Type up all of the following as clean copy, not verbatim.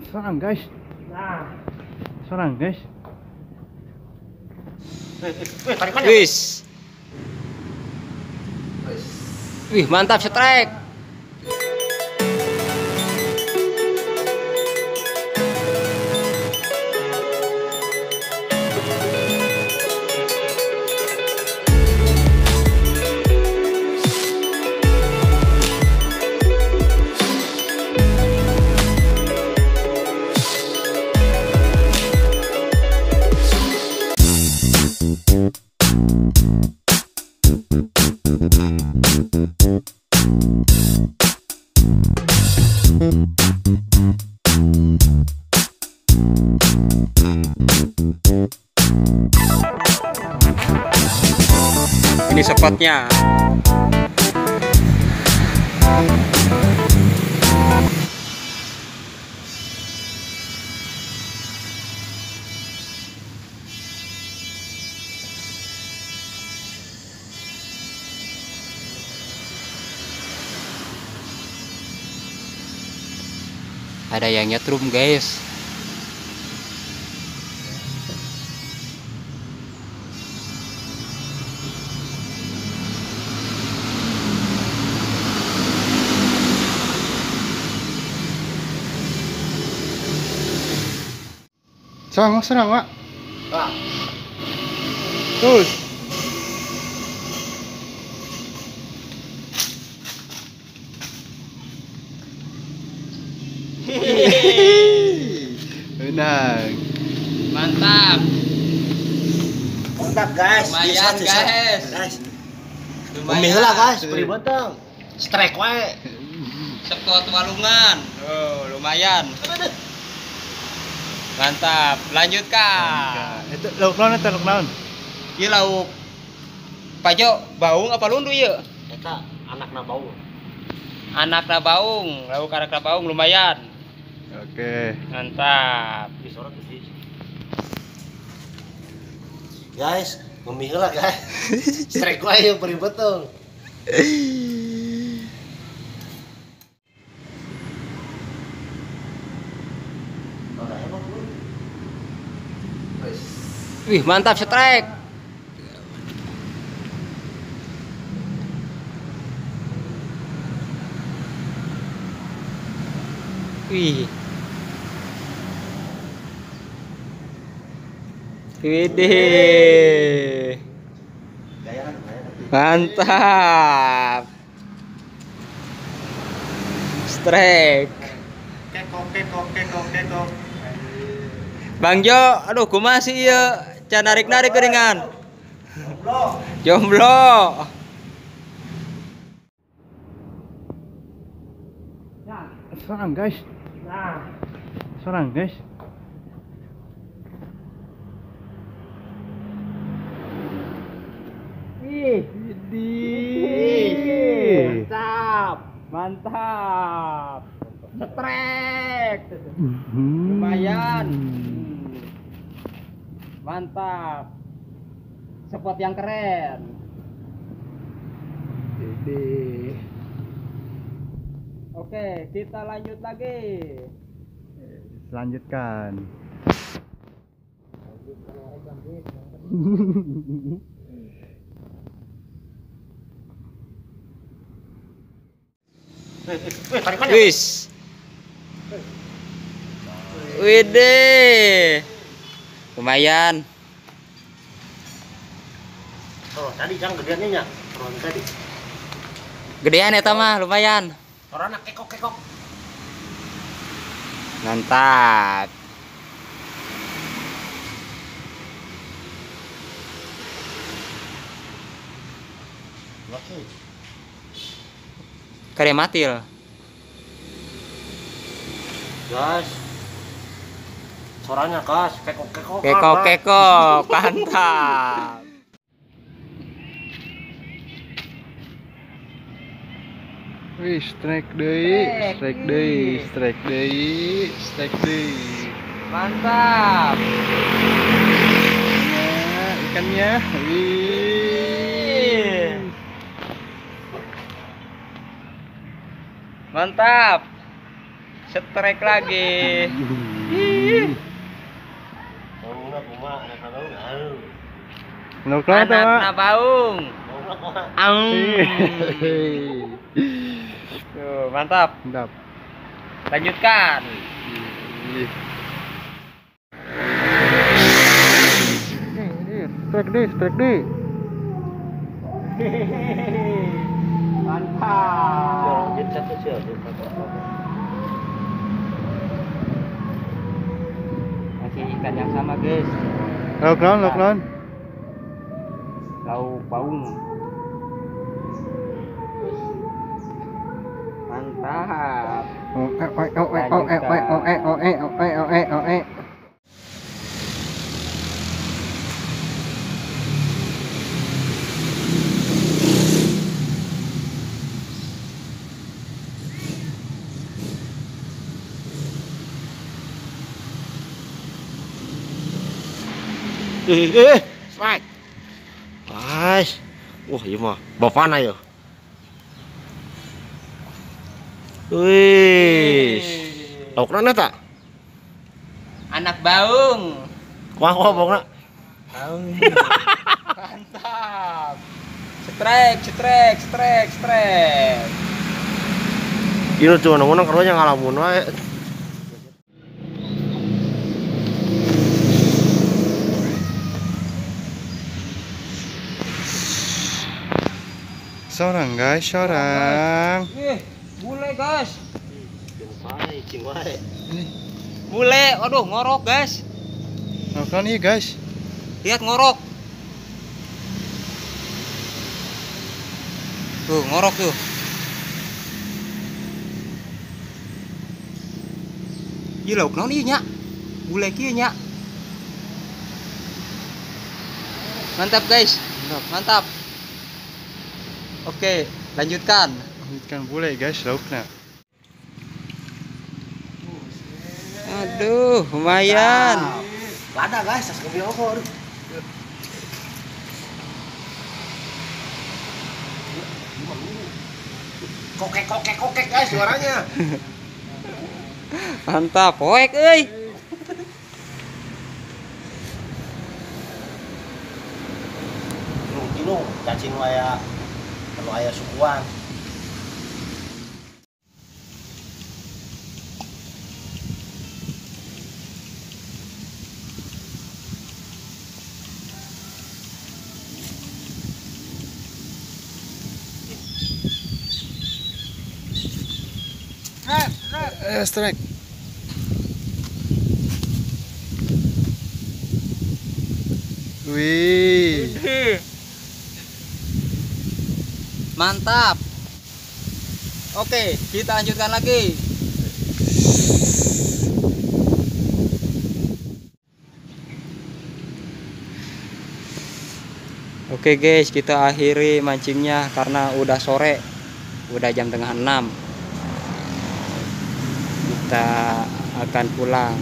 Serang guys. Nah. Serang guys. Wis. Wih, mantap strike. Ini spotnya. Ada yang nyetrum guys. Serang, serang, Pak. Terus. Menang. Mantap. Mantap, guys. Lumayan, guys. Lumayan lah, guys. Beri botol. Strike wae. Spot walungan. Oh, lumayan. Mantap, lanjutkan. Itu lauk naon eta, lauk naon? Ieu lauk Pajo, baung apa lundu ieu? Eta anakna baung. Anakna baung, lauk anakna baung lumayan. Oke. Mantap. Disorot sih. Guys, memihul lah guys. Strike wae yang beri betul. Wih, mantap strike. Wih. Widih. Mantap. Strike. Kekok kekok kekok kekok. Bang Jo, aduh kumaha sih ieu? Can narik-narik keringan. Jomblo. Jomblo. Serang guys. Nah. Serang guys. Wih, widih. Mantap. Mantap. Strike. Lumayan. Mantap. Spot yang keren. Jadi. Oke, kita lanjut lagi. Lanjutkan. Wis. Widih. Lumayan. Oh, tadi jang gedeannya nya. Turun tadi. Gedean eta mah lumayan. Orangna kekok-kekok. Mantap. Kare matil. Guys. Suaranya gas, kekok-kekok. Kekok-kekok, mantap. Wih, strike deui, strike deui, strike deui, strike deui. Mantap. Ya, ikannya. Wih. Mantap. Strike lagi. Anak baung. Tuh, mantap. Mantap. Lanjutkan. Strike deh, strike deh. Mantap. Masih ikan yang sama, guys. Lauk naon, lauk naon. Lauk baung. Mantap. O e o e o e o e o e o e o e o e. Strike. Guys. Wah, iya mah bapana ya. Wih. Laukna eta? Anak baung. Kuah kuah baungna? Baung. Mantap. Strike, strike, strike, strike. Ieu tuh nang karunya ngalamun wae. Sorang guys, sorang. Bule guys. Bule, aduh ngorok guys. Ngorok nih guys. Lihat ngorok. Tuh ngorok tuh. Ieu lauk naon ieu nya? Bule kieu nya. Mantap guys. Mantap. Oke, lanjutkan. Lanjutkan bule guys, lauknya. Aduh, lumayan. Lada guys, tas kopi apa? Kokek kokek kokek guys suaranya. Mantap, poek euy. Lu cacing waya. Kalau ayah sukuan. Strike. Wih. Mantap. Oke, kita lanjutkan lagi. Oke guys, kita akhiri mancingnya karena udah sore. Udah jam 5:30. Kita akan pulang.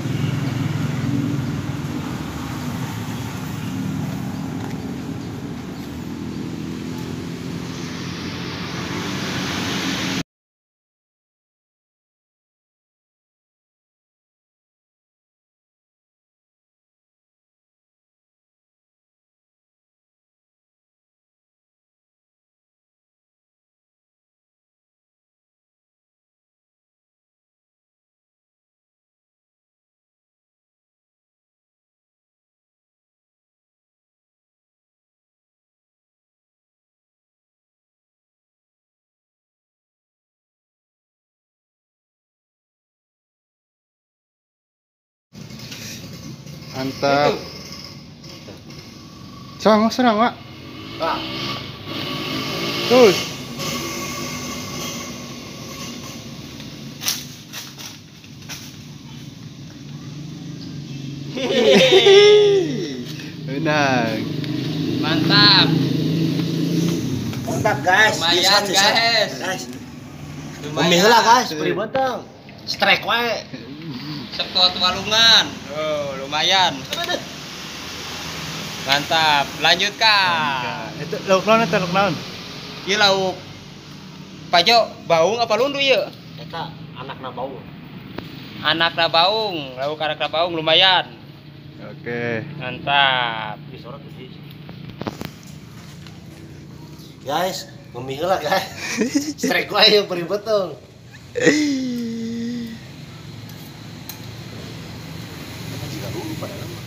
Mantap. Serang, serang, Pak. Terus. Menang. Mantap. Mantap, guys. Lumayan, guys. Lumayan lah, guys. Beri bentang. Strike wae. Sekot walungan. Oh, lumayan. Mantap. Lanjutkan. Itu lauk naon eta, lauk naon? Ieu lauk Pajo baung apa lundu ieu? Eta anakna baung. Anak baung, lauk anak baung lumayan. Oke. Mantap. Guys, ngemi heula guys. Strike wae yang beribet tuh. Jika dulu pada lama.